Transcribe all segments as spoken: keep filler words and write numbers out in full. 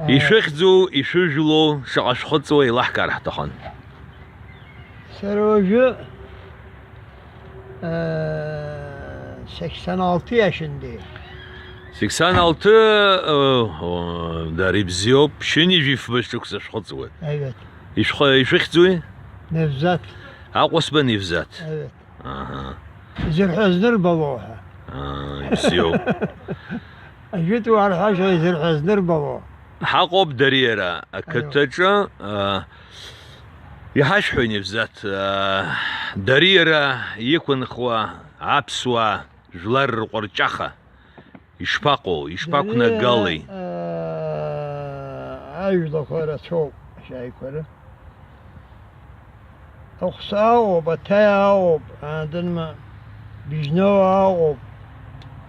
Ишәыхьӡу, ишәыжәлоу, шаҟа шәхыҵуа еилаҳкаар ҳҭахын. Сара уажәы, э, сексен алты иашьындеи. Сексен алты, э, о, дара ибзиоуп, ԥшьынҩажәи фба шықәса шәхыҵуеит. Аҩеит. Ишәхы-, ишәыхьӡуи? Невзат. Аҟәысба Невзат. Аҩеит. Аҳа. Изырҳәаз нырбало ҳәа. Аа, ибзиоуп. Ажәытәуаа рҳәашьа изырҳәаз нырбало. Ҳаҟоуп Дариара ақыҭаҿы, аа, иҳашәҳәои, Невзат, аа, Дариара иқәынхуа аԥсуаа жәлар рҟәарҷаха ишԥаҟоу, ишԥақәнагалеи? Дариара, аа, ажәлақәа рацәоуп, ашьааиқәа ры. Ахәсаа ыҟоуп, аҭаиа ыҟоуп, аадынма, Бижьноа ыҟоуп,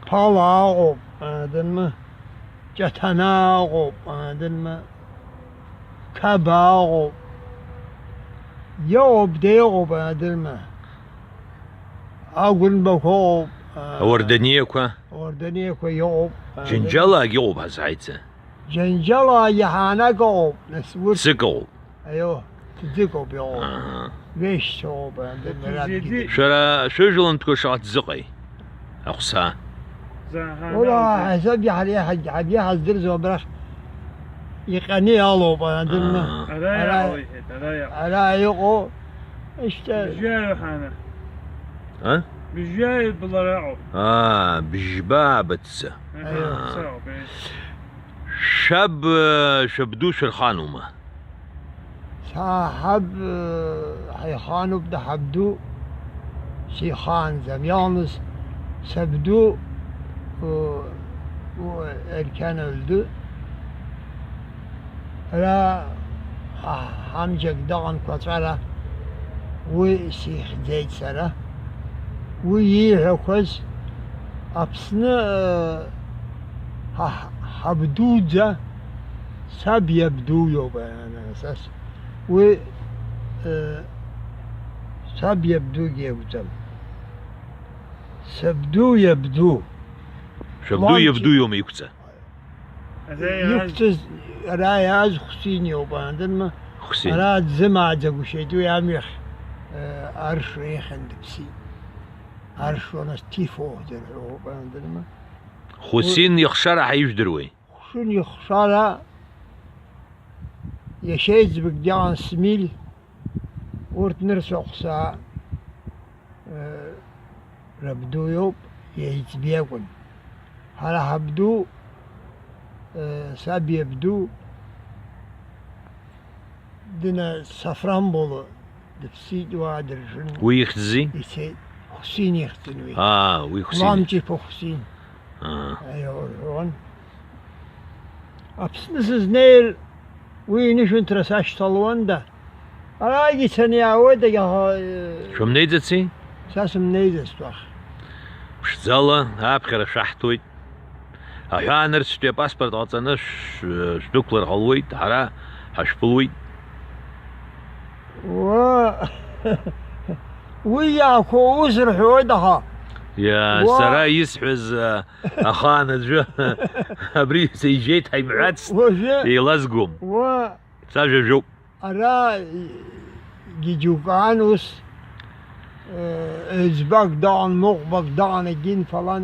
Ԥала ыҟоуп, аадынма, Ҷаҭанаа ыҟоуп, аадынма, Қаба ыҟоуп, иҟоуп, деиҟоуп, аадынма, Агәынбақәа ыҟоуп, аа, Ауарданиақәа? Ауарданиақәа иҟоуп, аадынма. Џьынџьалаагьы ыҟоуп ҳазҳаица. Џьанџьалаагьы ҳаанак ыҟоуп, нас урҭ. Ӡык ыҟоуп. Аио, ӡык ауп иҟоу. Аҳа. Вешьцәа ыҟоуп, анда, Ӡык мирабгьы зегьы. Шәара шәыжәлантәқәа шаҟа ӡыҟеи? Ахәсаа. Заҳа Ула, ҳәа. Ҳасаб иаҳ-, иаҳ-, иаҳ-, иаҳздырӡо абрахь иҟьаны иалоуп, андырны. Аа. Ара Ара, иаҳауеит, ара иаҳ-. Ара иҟоу, ишьҭа. Бжьаҩ ҳана. А? Бжьаҩ блара ыҟоуп. Аа, бжьба абыцца. Аио. Аа. Сауп, е. Шәаб, шәабду шәырханума? Са ҳаб, ҳаихануп, да ҳабду сихаанӡам. Иалныз сабду, у, у, Ерқьан өлдү. Ара ҳа-, ҳамчак даҟан Қәаҵәара, уи сихьӡеит сара. Уи ииҳәақәаз Аԥсны, э, ҳа-, ҳабдуӡа, саб иабду иоуп, э, сас. Уи, э, саб иабдугьы иакәӡам. Сабду иабду. Шәабду Ланчи. Иабду иоума иқәҵа? Ара иааз- Иқәҵыз, ара иааз Хәсин иоуп, андырма. Хәсин. Ара дзымааӡагәышьеит уи амҩахь, э, арш еихьан дыԥсит. Арш уанас тифо дырҳәо уҟоуп, андырма. Хәсин ихшара ҳаижәдыруеи? Хәсин ихшара иашьеиҵбык диаан Смиль, урҭ нырцә аҟәсаа, э, рабду иоуп, иеиҵбы иакәын. Ҳара ҳабду, э, саб иабду, дына Сафранбола дыԥсит, уа дыржын. Уи ихьӡзи? Ицеит. Хәсин ихьӡын уи. Аа, уи Хәсин. Ланчиԥа Хәсин. Аа. Аио, рҳәон. Аԥсны сызнеир, уи инышәынҭра сашьҭалуанда. Арагьы ицаны иаауеит, агьаха, э, Шәымнеиӡаци? Са сымнеиӡацт уахь. Ԥшӡала аԥхьара шәаҳҭоит. Аҳәаа нырцәтәи апаспорт ҟаҵаны шә-, шәдәықәлар ҟалуеит, ҳара ҳашәԥылуеит. Уа, уи иаақәоу ус рҳәоит, аха. Иа, Уа. Сара исҳәаз, а, ахаан аӡәы абри сеижьеит ҳаимҳәацт, Уажәы. Еилазгом. Уа. Сажәа жәоуп. Ара гьыџьукаан ус, э, ӡбак даҟан, мыҟәбак даҟан, егьин фалан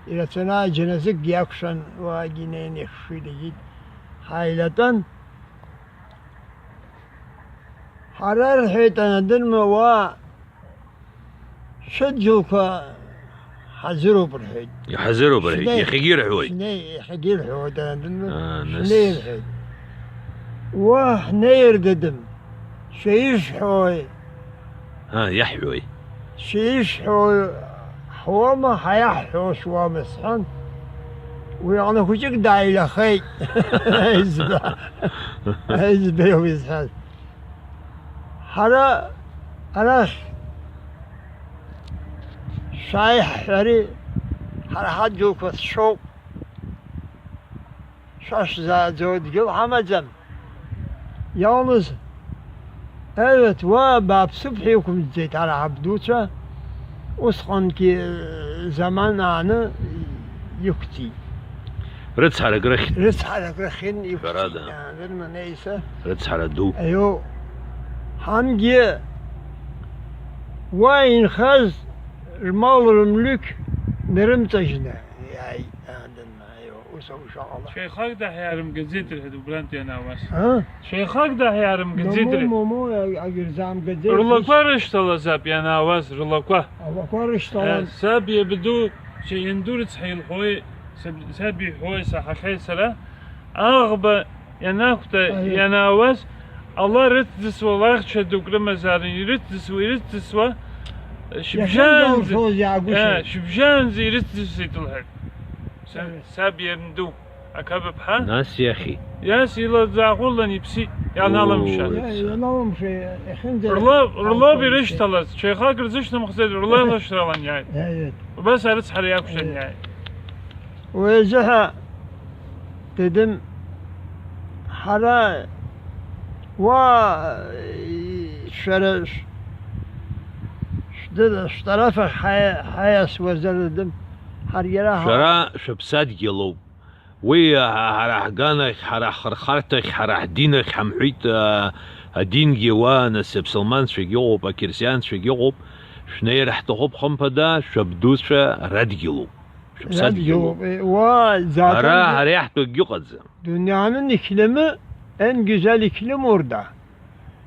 ирацәаны аџьаназыкгьы иакәшан, уаагьы инеины ихшыҩ дагьит. Ҳаилатәан. Ҳара, рҳәеит, анадырма, уа Шәыдгьылқәа ҳазыруп рҳәеит. Иҳазыруп рҳәеит, Шәнеи, иахьагьы ирҳәоит. Шәнеи, иахьагьы ирҳәоит, анадырма, Аа, нас. Шәнеи рҳәеит. Уа, ҳнеир дыдым. Шәеишәҳәои? Аа, иаҳҳәои? Шәеишәҳәои, ҳуама, ҳаиаҳҳәо шәуама, сҳәан. Уи аҟны хәыҷык дааилахеит. Аизба, аизба иоуп изҳәаз. Ҳара арахь шәааи ҳҳәари, ҳара ҳадгьылқәа сшоуп, шәашәзааӡо дгьыл ҳамаӡам. Иаумыз, аҩаҭ уа бааԥсуп ҳәа иқәымҵӡеит ҳара ҳабдуцәа, усҟангьы заман ааны иқәҵит. Рыцҳарак рыхьт. Рыцҳарак рыхьын, иқәцәан, ҳәарада, иаанырманеиса. Рыцҳара ду. Аио, ҳамгьы уа инхаз рмал-рымлықь нарымҵажьны иааит, иаанырма, аио, ус ауп ишыҟала. Шәеихак даҳиарымгаӡеит, рҳәеит, убрантә ианаауаз. А? Шәеихак даҳиарымгаӡеит, момо, рҳәеит. Момо, а-, агьырзаамгаӡеит. Рылақәа рышьҭалазаап ианаауаз, рылақәа. Алақәа рышьҭалан. Э, саб иабду, сианду рыцҳа илҳәои, саб, саб иҳәои саҳахьеит сара. Аӷба ианақәтәа, аиеи, ианаауаз, ала рыҭӡысуа лаӷьцәа дук рымазаарын, ирыҭӡысуа, ирыҭӡысуа, шьыбжьаанӡа, иахьынӡалшоз иаагәышьеит. Э, шьыбжьаанӡа ирыҭӡысит лҳәеит. Са-, аиеи, саб ианду, Ақабыԥҳа. Нас иахьи? Иас илаӡааҟәыллан иԥсит, ианалымшан. Ой, иа-, ианалымшо, иахьынӡа-, рла-, рлоуп ианалымшо, ирышьҭалаз, ҽеихак рзышьҭымхӡеит, рла илышьҭалан иааит. Иааит. Убас арыцҳара иакәшан, иааит, иааит. Уи азыҳәа, дедым, ҳара уа, шәара ш-, шәдыр-, шәтараф ахь ҳаиа-, ҳаиасуазар, дедым, ҳаргьы ара ҳа- Шәара шәыԥсадгьыл ауп. Уи, ҳа-, ҳара ҳганахь, ҳара ҳхырхарҭахь, ҳара ҳдинахь ҳамҳәеит, а, адингьы уа, нас, аԥсылманцәагьы ыҟоуп, ақьырсианцәагьы ыҟоуп, шәнеир ҳҭахуп, хымԥада, шәабдуцәа радгьылуп. Шәыԥсадгьылуп. Радгьылуп, е, уа, ара, ара иаҳтәу акгьы ыҟаӡам. Dünyanın iklimi en güzel iklim orada.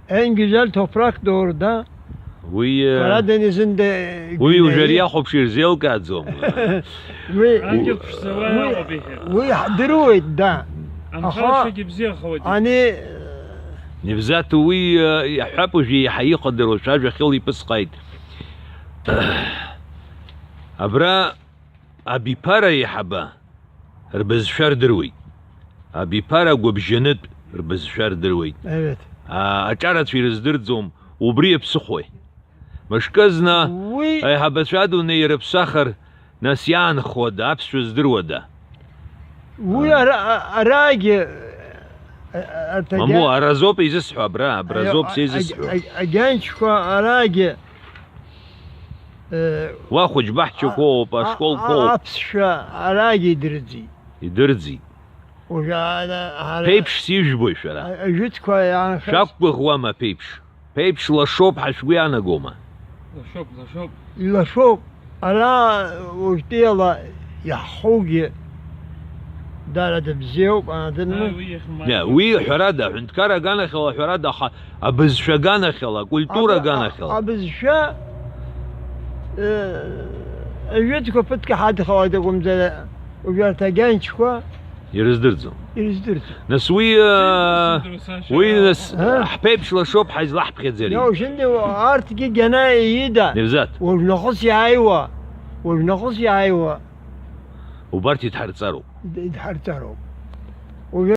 En güzel toprak da orada. Уи, э, Karadeniz-in de уи уажәы güney. Ари иахәаԥш ирзеилкааӡом. Уи, адгьыл ԥшӡала уи, иҟоуп иҳәеит, уи ҳдыруеит, да. Анхара, аха шәагьы бзиахауеит. Ани, Невзат, уи, э, иаҳҳәап, уажәы еиҳа иҟадыруа шәажәа хьыла иԥысҟааит. Абра Абиԥара еиҳаба рбызшәа рдыруеит. Абиԥара гәыбжьанытә рбызшәа рдыруеит. Евет. А, аҿарацәа ирыздырӡом, убри иаԥсыхәои? Мышкызны уи аиҳабацәа адунеи ирыԥсахыр, нас иаанхода, аԥсшәа здыруада? Уи, а, ара, а, арагьы, а, а, арҭ агьа- Мамоу, аразоуп изысҳәо, абра, абразоуп, а, сеизысҳәо. А, а, агьанчқәа арагьы Э, уа хәыҷ-баҳчақәоуп, а, ашколқәоуп. А, аԥсшәа арагьы идырӡит. Идырӡит. Уажәы ара, ара ԥеиԥш сижәбои шәара? А, ажәытәқәа иаанхаз. Шәақәгәыӷуама ԥеиԥш? Ԥеиԥш лашоуп ҳәа шәгәы иаанагома? Лашоуп, лашоуп. Илашоуп. Ара уажәтәиала иаҳхугьы Дара дыбзиоуп, а, дымны. Ааи, уи иахьымбац. Не, уи ҳәарада, аҳәынҭқарра аганахьала ҳәарада, аха абызшәа аганахьала, акультура аганахьала. Абы-, а-, абызшәа, э, ажәытәқәа ԥыҭк ҳадхалоит акәымзар, убарҭ агьанчқәа ирыздырӡом. Ирыздырӡом. Нас уи, э, ирыздырӡом, уи, сашьа, нас, ҳа? Ҳԥеиԥш лашоуп ҳаизлаҳԥхьаӡари? Иоу, шьынди, арҭгьы гьана иида. Невзат. Уажәнахыс иааиуа, уажәнахыс иааиуа. Убарҭ идҳарҵароуп. Д-, идҳарҵароуп.